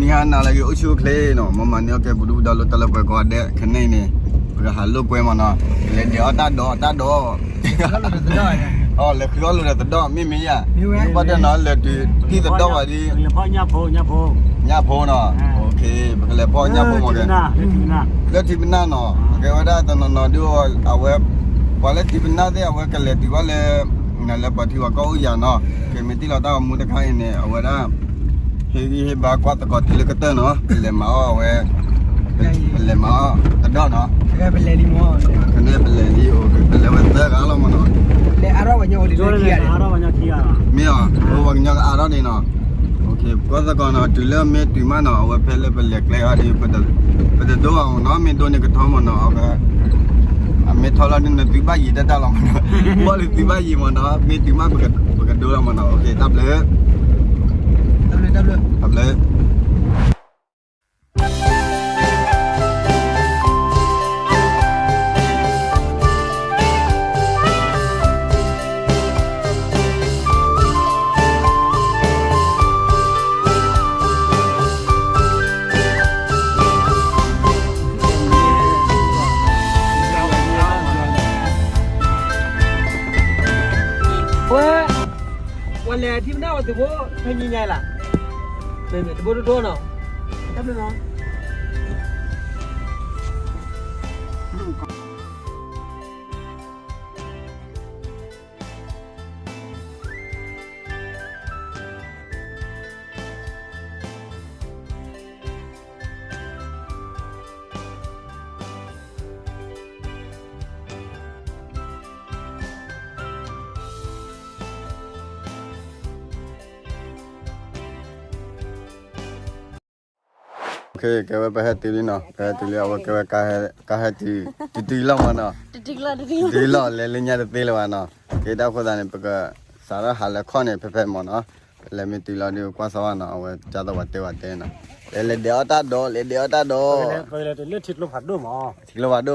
နံၤဟါနၤလၢအဂ့ၤ အိၣ်ဆူၣ်အိၣ်ချ့နီၤ, မ်မၤန့ၢ်အီၣ်ကဲပူၤဒူၣ်ပူၤဒါ လၢတၢ်လၢပှဲၤကိးဂၤဒဲး, ခဲကနံၣ်အံၤန့ၣ် ပကဟးလိာ်ကွဲမ့ၢ်နီၤ, လဲၤဒဲးအီၣ်တၢ်ဒိး တၢ်ဒိး လဲၤဃုအီၣ်လိာ်ဒီးသဒီၣ် မ့မ့ၢ်ယၤ, ဘၣ်တဲနီၤ လဲၤတုၤထံၣ်သဒီၣ်ဝဲဒ် ညၣ်ဖိနီၤ, ပကလဲၤဖီၣ်ညၣ်ဖိမ့ၢ်ကဲ လၢထံပနၢ်နီၤ, ကဲဝဲဒၣ်တနီၤနီၤဒုး အဝဲ ပှၤလၢထံပနၢ်သ့ၣ် အဝဲကလဲၤတုၤဘၣ်လၢ နလၢပှၤထံပှၤကီၢ်အိၣ်ယၤနီၤ, ကမ့ၢ်တ့ၢ်လီၤတၢ်ဂီၤမူတခါအံၤန့ၣ် အဝဲဒၣ် ဟ့ၣ်ဂံၢ်ဟ့ၣ်ဘါကွၢ်သကိးတုၤလၢကတၢၢ်နီၤ, ပလဲၤမၤအီၣ်ဝဲ, ပလဲၤမၤအီၣ်သဒီၣ်နီၤ, ခဲကနံၣ်ပလဲၤလံမ့ၢ်, ပလဲၤဝဲသၢဂၤလီၤမ့ၢ်နီၤ, မ့ၢ်အီၤ ပှၤကညီကအါထီၣ်ဒ်နီၤ, ကွၢ်သကိးနီၤ တုၤလၢမ့ၢ်တုၤမးနီၤ အဝဲဖဲလၢပလဲၤကျဲအီၤဒ် ပတဒိဘၣ်မ့ၢ်နီၤ, မ့ၢ်ဒိန့ၣ်ကထီမ့ၢ်နီၤ, အမ့ၢ်ထီလီၤဒ်နသုဘၣ်ယံၤတၢ်တၢ်လီၤမ့ၢ်နီၤ, ဘီၣ်လၢသုဘၣ်ယံၤမ့ၢ်နီၤ, မ့ၢ်တုၤမး ပကဒိလီၤမ့ၢ်နီၤ, တၢ်ဘျုး, တၢ်ဘျုး ဝဲ, ပှၤလဲၤထံပနၢ်ဝဲသုးဖိ, ဖဲညါညါလီၤ, တဘိတဒိနီၤ, တၢ်ဘျုးနီၤ. Okay, ကဲဝဲပဟဲတုၤလံနီၤ, ပဟဲတုၤလံ အဝဲကဲဝဲ ကါဟဲတုၤ, တုၤတုၤလီၤမးနီၤ, တုၤလီၤ လဲၤလၢညါတသ့လၢၤဘၣ်နီၤ. ကဲ တၢ်ဃိသးန့ၣ် ပကစးထီၣ်ဟးလၢခီၣ်န့ၣ် ဖဲဖဲမးနီၤ, ပလဲၤမ့ၢ်တုၤလီၤဒုး ကွၢ်စၢၤဘၣ်နီၤ, အဝဲကၢ်သိးပှၤတဲဝဲတဲနီၤ, လဲၤလဲၤဒဲးအီၣ်တၢ်ဒိး, လဲၤဒဲးအီၣ်တၢ်ဒိး, ပကလဲၤတုၤလၢထံကျိဖးဒိၣ်မး, ထံကျိဖးဒိၣ်,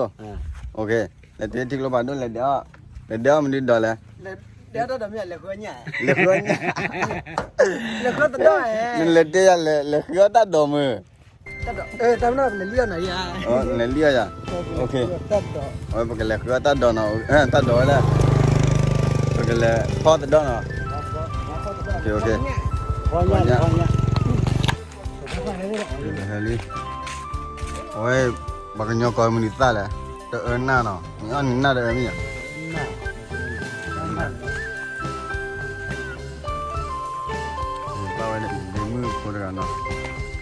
okay, လဲၤတုၤလၢထံကျိဖးဒိၣ် လဲၤဒဲးအီၣ်, လဲၤဒဲးအီၣ်မနုၤဒိးလဲၣ် လဲၤဃုအီၣ်တၢ်ဒိးမ့ၢ် လဲၤဃုအီၣ်ညၣ်, လဲၤဃုအီၣ်ညၣ်, လဲၤဃုအီၣ်တၢ်ဒိး, နလဲၤတဲယၤလဲၤ လဲၤဃုအီၣ်တၢ်ဒိးမုၢ်, တၢ်ဒိး, တၢ်မနုၤလဲၤလံအီၣ်နၤယၤ, လဲၤလံအီၣ်ယၤ, okay, တၢ်ဒိး, အဝဲပကလဲၤဃုအီၣ်တၢ်ဒိးနီၤ, တၢ်ဒိးဝဲလဲၣ်, ပကလဲၤဖီၣ်သဒီၣ်နီၤ, okay, okay, ဖီၣ်ညၣ်, ဖီၣ်ညၣ်, ဟဲလံ, အဝဲ ပှၤကညီကိးမနုၤသၣ်လဲၣ်, တအၢနၢ်နီၤ, နအီၣ်နနၢ်တအၢမ့ၢ်ယၤ, ဘၣ်ဝဲဒၣ် ဒ့မုၣ်ဖိတဂၤနီၤ,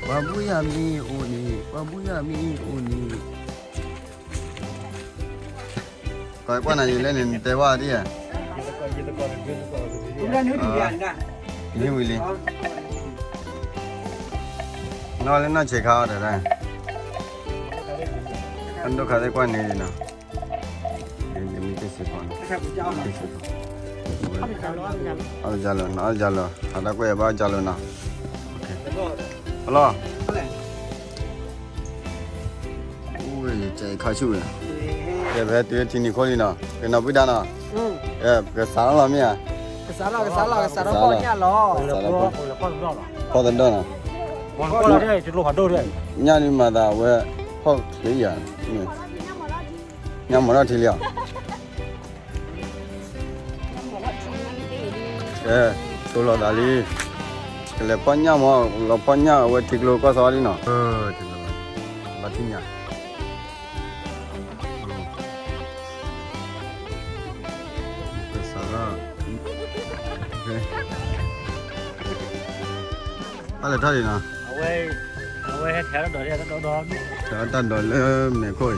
ပှၤဘုယၤမ့ၢ်အိၣ်န့ၣ်, ပှၤဘုယၤမ့ၢ်အိၣ်န့ၣ်, ကွၢ်ကွၢ်နၤယလဲၣ်န့ၣ် နတဲဘၣ်ဒ်ဧါ, န့ၢ်ဝံၤလံ, နီၢ်လၢနီၢ်ဆဲးခါအီၤတဒၣ်, အဒိၣ်ခါသ့ၣ်ကွၢ်န့ၢ်လံနီၤ, အီၣ်တကၢ်လၢၤ, အီၣ်တကၢ်လၢၤ, အီၣ်တကၢ်လၢၤနီၤ, ဟးတၢ်ကွဲးဘၣ်အီၣ်တကၢ်လၢၤနီၤ, ဟလီၤ အိၣ်ယကဲခါဆူၣ်ဝဲ, ကဲ ပဟဲတုၤလၢထံနံၤခိၣ်လံနီၤ, ကနီၤပုၢ်ဒါနီၤ, ကစးထီၣ်လီၤမ့ၢ်ဧါ, ကစးထီၣ် ကစးထီၣ် ကစးထီၣ်ဖီၣ်ညၣ်လီၤ, ဖီၣ်သဒီၣ်နီၤ, ညၣ်ဒုးမၤသးဝဲ ဖီၣ်ချ့ယၤ, ညၣ်မၤထီၣ်ထံလံဧါ ကဲ, တိၢ်လီၤသးလံ, ကလဲၤဖီၣ်ညၣ်မး, လီၤဖီၣ်ညၣ်အဝဲထံကျိကွၢ်စၢၤလံနီၤ, ဘၣ်ထံၣ်ညါ, ကစးထီၣ်, ဘၣ်လဲၤထီၣ်လံနီၤ, အဝဲ အဝဲဟဲထဲးတၢ်ဒိး, ထဲးတၢ်ဒိးလၢမဲာ်ခိၣ်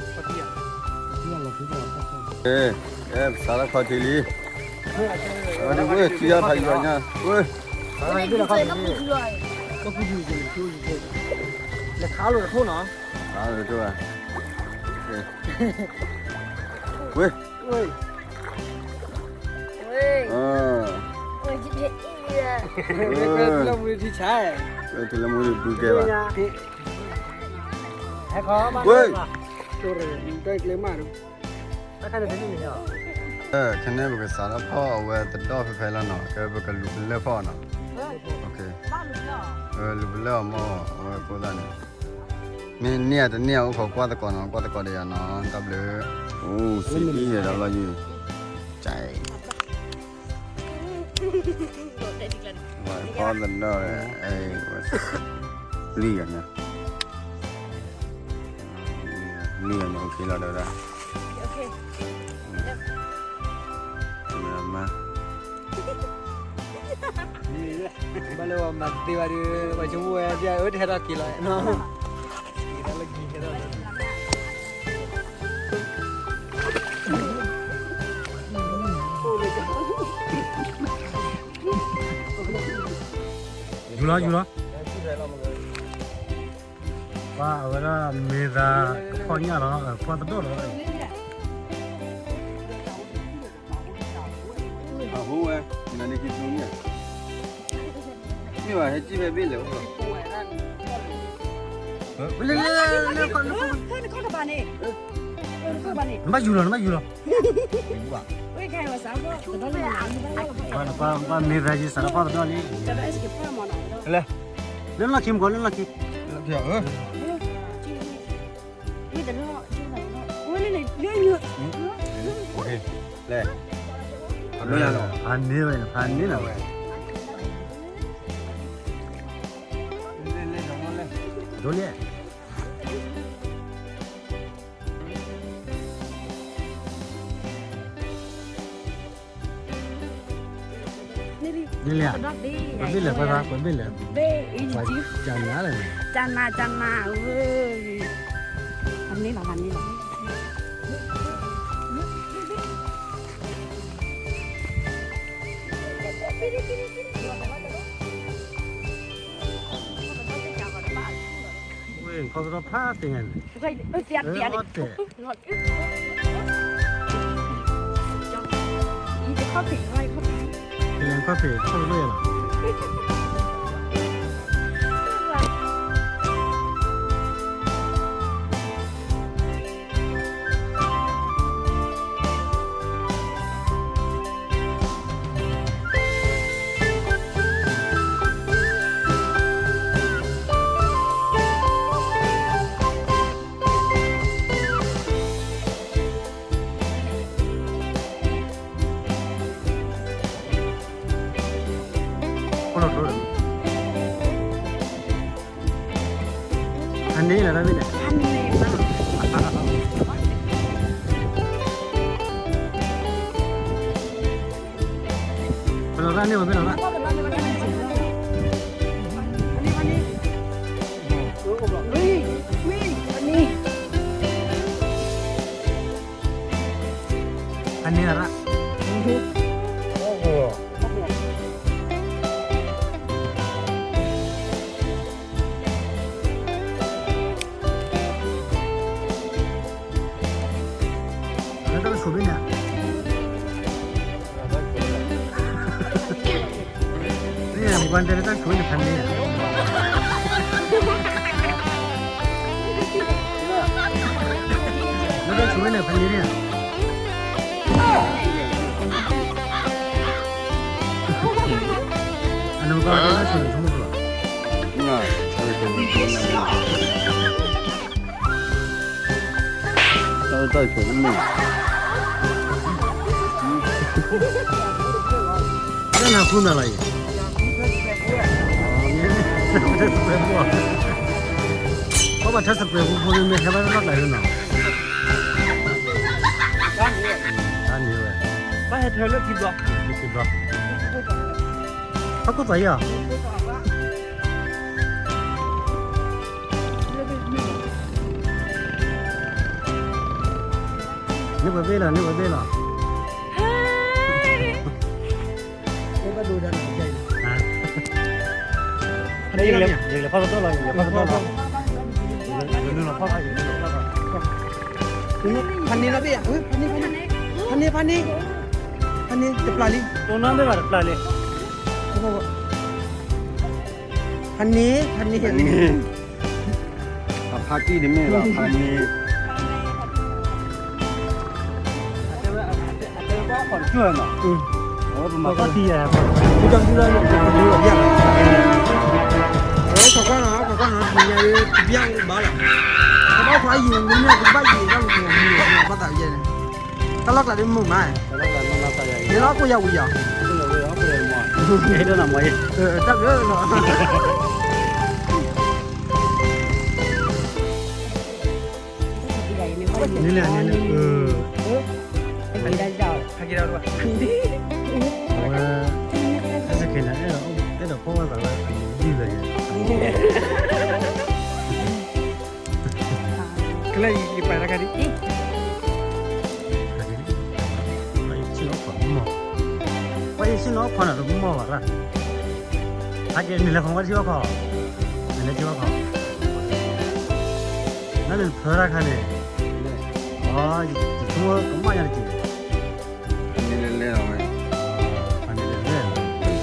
အံၤ, ကဲ, ကဲ ပစးထီၣ်ခီၣ်ထံးလံ, ဝဲ ထံယါဖးယံၤညါ, ဝဲ, လဲၤခးလိာ်တထိၣ်နီၤ, ခးလိာ်တထိၣ်ဧါ, ဝဲ ဝဲ, ဝဲ, ဝဲ, ထံဆါ, ဝဲ ထံလၢမူလၢဘုကဲဘၣ်, ဝဲ, ခဲန့ၣ်ပကစးထီၣ်ဖီၣ်အဝဲသဒီၣ်ဖဲဖဲလီၤနီၤ, ကဲပကလူၤကလၢၢ်ဖီၣ်နီၤ, ဘၣ်လူၤလီၤ, လူၤပလၢအီၤမ့ၢ် အဝဲကိးသးန့ၣ်, မ့ၢ်န့ၢ်ဧါတန့ၢ်ဧါ အိၣ်ခိးကွၢ်သကိးနီၤ, ကွၢ်သကိးဒီးယၤနီၤ, တၢ်ဘျုး, အိၣ်စံးအံၤဒီးလီၤယုၢ်, ကဲ, ဖီသဒီး, လံၣ်ဂၤညါ, လံၣ်ဂၤညါ OK လီၤဒီးဒၣ်, မၤ ဘၣ်လၢပှၤမၤတသ့ဘၣ်ဒီး ပှၤဆိကမိၣ်ဝဲဒ်အံၤ အၢ တဟဲထီၣ်က့ၤလီၤနီၤ, က့ၤထီၣ်လၢက့ၤဟဲထီၣ်လီၤ, ယူၤလီၤ ယူၤလီၤ, ပှၤအဝဲဒၣ်မ့ၢ်သးကဖီၣ်ညၣ်လီၤ ဖီၣ်သဒီၣ်လီၤ, အဟိဝဲ, နန့ၣ်က့ၤသူန့ၣ်, မ့ၢ်ဘၣ်ဟဲကံၣ်ဖဲဘ့ၣ်လဲၣ်, လၢလၢလၢလၢ, နဘၣ်ယူၤလီၤ နဘၣ်ယူၤလီၤ, ပှၤမ့ၢ်သးယစးထီၣ်ဖီၣ်သဒီၣ်လံ, လၢလီၢ်ခံမကီ လၢလီၢ်ခံ, လဲၤ, ဖးန့ၢ်ဝဲ ဖးန့ၢ်လီၤဝဲ, ဒိလံ, န့ၣ်လံ, ပဘ့ၣ်လဲၣ် ပဘ့ၣ်လဲၣ်, ပကနၤလၢန့ၣ်, ကနၤ ကနၤ, ဖးန့ၢ်လီၤ ဖးန့ၢ်လီၤ, ဝဲၢ် ခီသဒီဖးသ့ၣ်ညါန့ၣ်, အီၣ်တဲာ်, လဲၤခီဖံး ခီဖံး ခီဖံးလီၤ. ဖးန့ၢ်လီၤတၢ်မ့ၢ်န့ၣ်, ဖးန့ၢ်လီၤတၢ်န့ၣ်, ဖးန့ၢ်လီၤတၢ်, လၢတၢ်ဆိးဘ့ၣ်န့ၣ်, န့ၣ် ပှၤတဲလၢတၢ်ဆိးန့ၣ် ဖးန့ၢ်ဧါ, လၢတၢ်ဆိးန့ၣ် ဖးန့ၢ်ဧါ, အနကတၢ်ဆိးန့ၣ် ဆိကမိၣ်လီၤ. တၢ်ဆိးန့ၣ်, တၢ်နၤဃုနၤလီၤအံၤ, ပဘၣ်ထၢ subscribe ဖိ မ့ၢ်ဟဲဘၣ်လီၢ်ကျါလၢနီၤ, တၢ်န့ၣ်ဝဲ, ဘၣ်ဟဲထၢလၢခံဘျီ, ခံဘျီ, ဟဲခိၣ်သးယီၤ န့ၢ်ပှဲၤဘ့ၣ်လီၤ, န့ၢ်ပှဲၤဘ့ၣ်လီၤ, ယလဲၤဖီၣ်တတီၢ်လီၤ, ယလဲၤဖီၣ်တတီၢ်လီၤ, ယနုာ်လီၤဖီၣ်, ဖးန့ၢ်လီၤဘ့ၣ်, ဖးန့ၢ်, ဖးန့ၢ်, ဖးန့ၢ်တပျၢ်လံ, တိၢ်နီၣ်ဘ့ၣ်ဘၣ်တပျၢ်လံ, ဖးန့ၢ်, ဖးန့ၢ်, ဖးန့ၢ်, အဖါတံၢ်တမ့ၢ်ဘၣ် ဖးန့ၢ်, အတဲဝဲ, အတဲဝဲဘၣ်ဖီၣ်တကၢၢ်နီၤ, အဝဲပမၤဖီၣ်တံၢ်ယၤ, ဖီၣ်တံၢ်ယၤ, ဖီၣ်တံၢ်ယၤ, ဖီၣ်တံၢ်ယၤ တဘျီဘၣ်လီၤ, တဘျီခွါယံာ်မ့ၢ်ကဘၣ်ယံာ်တၢ်မူမူဘၣ်သးယဲန့ၣ်, တၢ်လီၢ်ကျးဒ်မုာ်မး, ယလီၤကိၢ်ယၤဝံၤယီၤ, တၢ်ဘျုးလီၤ, နလဲၣ်နလဲၣ်, အဝဲ အဲၣ်စက့ၤန့ၣ် အဲၣ်ဒိးဖီၣ်ဝဲသးလၢအဒုၣ်လၢယဲ, ကလဲၣ်ယပာ်တၢ်ခါဒ်အံၤ, ပှၤယဆ့ၣ်နီၤခွါမီၤ, ပှၤယဆ့ၣ်နီၤခွါန့ၣ်တမီၤဘၣ်ရၣ်, ဟဲက့ၤနလဲၤခီဝဲထံအီၣ်ခီ, နလဲၤထံအီၣ်ခီ, နလဲၤဖၢတၢ်ခါန့ၣ်, အ ယဆိကမိၣ်ကမၣ်ညါတက့ၢ်, ဖးန့ၣ်လဲၤလဲၤအီၤဝဲ, ဖးန့ၣ်လဲၤလဲၤ, ဒီး, ဒီး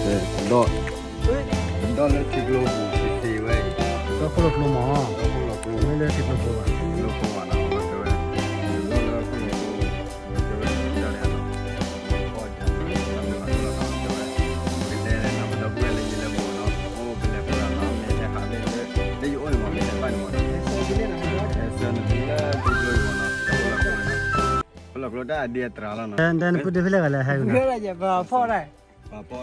လၢထံကျိပူၤသ့ဝဲ, ဒီးခိၣ်လီၤကျိမီၤ, ဒီးခိၣ်လီၤကျိ, မ့ၢ်လၢထံကျိဖိဘၣ်, ထံကျိဖိဘၣ်နီၤ, အဝဲတဲဝဲ, ဒီးလၢခိၣ်လီၤကျိ, အဝဲတဲဝဲ, တဲဝဲ, ကတဲလၢနပဒီပုၢ်ဝဲၢ်လၢယလဲၤမီၤနီၤ, အိၣ်ကလဲၤဖဲလီၤနီၤ, မ့ၢ်ဟဲဟးမ့ၢ်လၢ, လၢယအိၣ်န့ၣ်မီၤ မ့ၢ်ဟဲဘၣ်န့ၣ်မီၤနီၤ, ဟဲဆၢနုာ်လၢထံကျိအံၤမီၤနီၤ, ခိၣ်လီၤကျိ, ခိၣ်လီၤကျိတၢ်အဒ့အတြၤလီၤနီၤ, နပုၢ်ဒ့ဖဲလဲၣ်ဂၤလဲၣ်ဟဲဂၤနီၤ, ဖီၣ်တၢ်,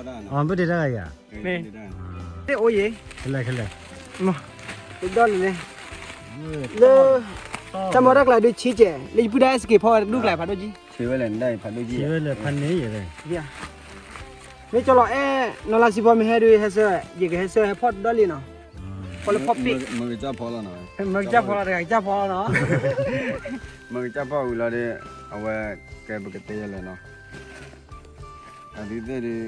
အမ့ၢ်ဒ့တၢ်ဂၤယၤ, မ့ၢ်, အိၣ်ယံၤ, ခဲလဲၣ်ခဲလဲၣ်, တဒီလံန့ၣ်, လၢ, တၢ်မီတၢ်ကျးဒုးဆံးကဲး လၢယပုၢ်ဒၣ်အဲၣ်စက့ၤဖီၣ်ဝဲတဒူၣ်ကျါဖးဒိၣ်ကံ, ဆံးဝဲလဲၣ်နဒၣ်အံၤဖးဒိၣ်ကံ, ဆံးဝဲလဲၣ်ဖးန့ၣ်ယဲ, မ့ၢ်ကၠီလီၤအဲၣ် နီၢ်လါစံဖီမ့ၢ်ဟဲဒုးဟဲဆၢ, ယကဟဲဆၢဟဲဖီၣ်တဒီလံနီၤ, ဖီၣ်လၢဖီၣ်ပ့ၣ်, မ့ၢ်ကစၢ်ဖီလီၤနီၤ, မ့ၢ်ကစၢ်ဖီလီၤတဂၤကစၢ်ဖီလီၤနီၤ, မ့ၢ်ကစၢ်ဖီဝံၤလီၤဒီး, အဝဲ, ကဲပကတဲယဲလဲၣ်နီၤ, အဒုးသ့ၣ်ဒုး,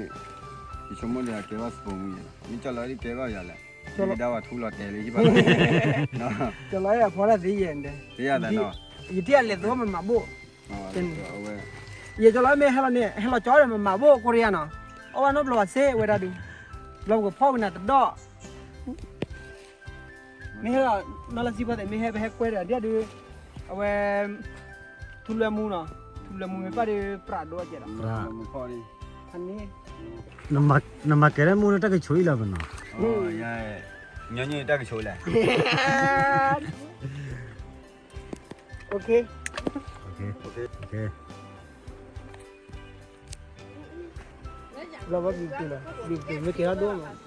ယဆိကမိၣ်ဒီးအကဲဘၣ်စပိမူယဲ, မ့ၢ်ကၠီလီၤဒ်ကဲဘၣ်ယၤလဲၣ်, ဒ်ဝဲဒၣ်ဝဲထူလီၤတဲာ်လံ, ကၠီလီၤအဲၣ်အဖီတၢ်သ့ယဲ, ယတ့ၢ်အလဲၤသိမးမးဘိၣ်, ယကၠီလီၤမ့ၢ်ဟဲလီၤန့ၣ် ဟဲလီၤကၠီဒီးမးမးဘိၣ်ကိးရံယါနီၤ, အီၣ်ဘၣ်နီတဘျီဘၣ်စ့ဝဲဒၣ်ဒုး, ဘျီပကဖီၣ်ကနၤတဒီ, မ့ၢ်ဟဲလီၤ, နီၢ်လါစံဖီသ့ၣ်မ့ၢ်ဟဲပဟဲကွဲဒီးဒ်ဒုး, အဝဲ, ထူလွဲမူနီၤ, ထူလွဲမူမ့ၢ်ပၢ်ဒီးပြးဒိအကဲဒီး, နမၤကဲၤလၢမူန့ၣ်တၢ်ကဆိးအံၤလီၤပနီၤ, ညီညီတၢ်ကဆိးလဲၣ်,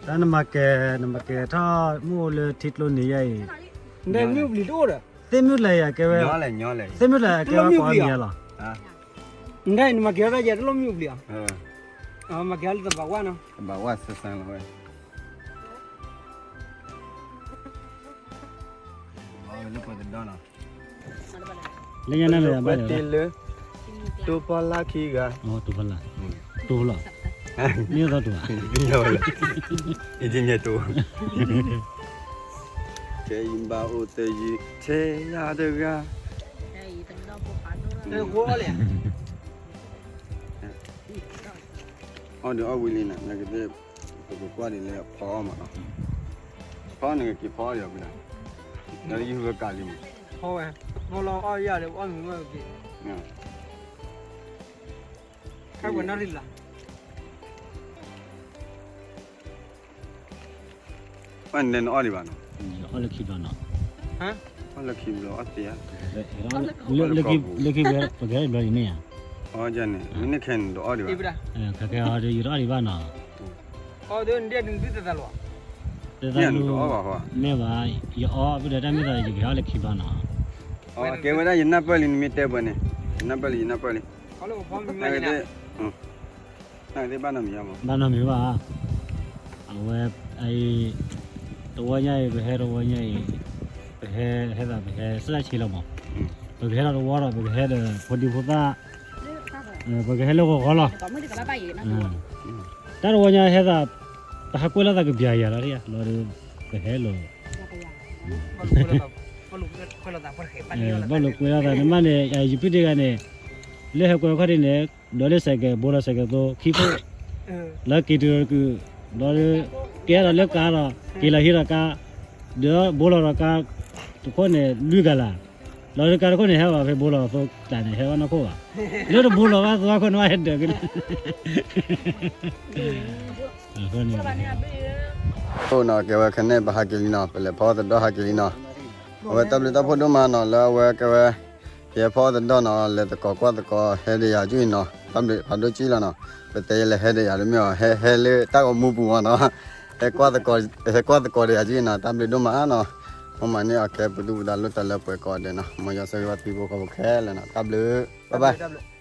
တၢ်နမၤကဲၤ, နမၤကဲၤထီၣ်မူအိၣ်လၢထံကျိန့ၣ်ယါအံၤ, သ့ၣ်မုၢ်လၢယၤကဲဝဲ, သ့ၣ်မုၢ်လၢယၤကဲဝဲပှၤမံၤလီၤ, နမၤကဲၤထီၣ်ယၤတလိၣ်မုၢ်ပျံၤအီၤ, မၤကဲၤလၢတဘၣ်ဝါနီၤ, တဘၣ်ဝါစဲစဲလီၤဝဲ လၢညါန့ၣ်လၢဘၣ်လၢ, တိဖီလာခံဂၤ, တိဖီလာ, တိဖီလာ, မ့ၢ်သီတိ, မ့ၢ်သီတိ, ခဲအံၤဘၣ်အိၣ်တယံၤ ထဲယၤတဂၤ, အီၣ်ဒီးအီၣ်ဝံၤလံန့ၣ် နကသ့ၣ်, ပကကွၢ်ဒ်လၢဖီအီၣ်မးနီၤ, ဖီနကက့ၤဖီအီၣ်ဒီးဝံၤလံ, ဒီးယဟူးကးလံမး, ဖီဝဲ, ဖီလီၤအီၣ်ယၤဒီးအီၣ်မုာ်ဝဲက့ၤ, ခါပှၤနီၣ်ရံၣ်လီၤ ပှၤန့ၣ်နအီၣ်ဒံးဘၣ်နီၤ, အီၣ်လၢခံဘျီနီၤ, အီၣ်လၢခံဘျီအီၣ်သ့ဧါ, လၢခံပကဲဘျီဒ်န့ၣ်ဧါ, အီၣ်န့ၣ် မ့ၢ်န့ၢ်ခဲန့ၣ်တအီၣ်ဒံးဘၣ်, ခဲခဲအီၤဒီးယတအီၣ်ဒံးဘၣ်နီၤ, အီၣ်ဒံး, မ့ၢ်ဘၣ်, ယအီၣ်ဖုဒီးတၢ်မ့ၢ်သးယကဟဲအီၣ်လၢခံဘျီနီၤ, ကဲဝဲဒၣ်ယနၢ်ပၢၢ်လံနမ့ၢ်တဲပှဲၤန့ၣ်, ယနၢ်ပၢၢ်လံ ယနၢ်ပၢၢ်လံ, ဘၣ်နီတမံၤဘၣ်, အဝဲ, တဝီညါအံၤ ပဟဲတဝီညါအံၤ, ပဟဲဟဲသးပဟဲစၢ်ဆ့လီၤမး, ပကဟဲဒီးတဝီဒီး ပကဟဲဒီးဖိဒံဖိသၣ်, ပကဟဲလၢဂီၤဂီၤလီၤ, တၢ်တဝီညါဟဲသး, ပဟးကွဲးလိာ်သးကပျၢ်ယၤလီၤ, လီၤဒီး, ပဟဲလီၤ, ဘၣ်လိာ်ကွဲးလိာ်သးန့ၣ်မးန့ၣ် ယပုၢ်တဂၤန့ၣ်, လၢဟဲကွဲးအခီၣ်ဒ်န့ၣ်, ဒီးလၢစဲးကဲး ဘိလီၤစဲးကဲးသိခံခိၣ်, လၢက့ၤတုၤဒီးကုာ်, ဒီး, ကဲဒီးလၢကါဒီး, က့ၤလီၤဟံးဒီးကါ, ဒီးဘိလီၤဒီးကါ, တခိၣ်န့ၣ်လွံၢ်ကလး, ဒီးကါတခိၣ်န့ၣ် ဟဲဘၣ်ဖဲဘိလီၤသိကျါန့ၣ် ဟဲဘၣ်နီၢ်ခိၣ်ဘၣ်, လၢတဘိလီၤဘၣ်သိခိၣ်န့ၣ်ဘၣ်ဟဲဒၢးက့ၤန့ၣ်, အဃိန့ၣ်, အိၣ်နီၤ ကဲဝဲခဲန့ၣ် ပဟးက့ၤလံနီၤ ပလဲၤဖီအီၣ်သဒီၣ်ဟးက့ၤလံနီၤ. အဝဲတၢ်ဘျုးတၢ်ဖှိၣ်ဒိၣ်မးနီၤ လၢအဝဲကဲဝဲ ယဟဲဖီအီၣ်သဒီၣ်နီၤ လဲၤသကိးကွၢ်သကိး ဟဲဒီးယၤကၠူၣ်အံၤနီၤ တၢ်ဘျုးဖးဒိၣ်ကၠံလီၤနီၤ. ပတဲယလဲၤဟဲဒီးယၤတမ့ၢ်အီၤ ဟဲဟဲလၢတၢ်ဂီၤမူပူၤမးနီၤ ဟဲကွၢ်သကိး ဟဲကွၢ်သကိးဒီးယၤကၠူၣ်အံၤနီၤ တၢ်ဘျုးဒိၣ်မးနီၤ. မ့ၢ်မးန့ၢ်အီၤခဲ ပသူၣ်ပသးလိၣ်တၢ်လၢပှဲၤကိးဂၤဒဲးနီၤ မ်ယွၤဆိၣ်ဂ့ၤဘၣ်သုဖိဃီဖိခဲလၢာ်နီၤ တၢ်ဘျုး bye bye.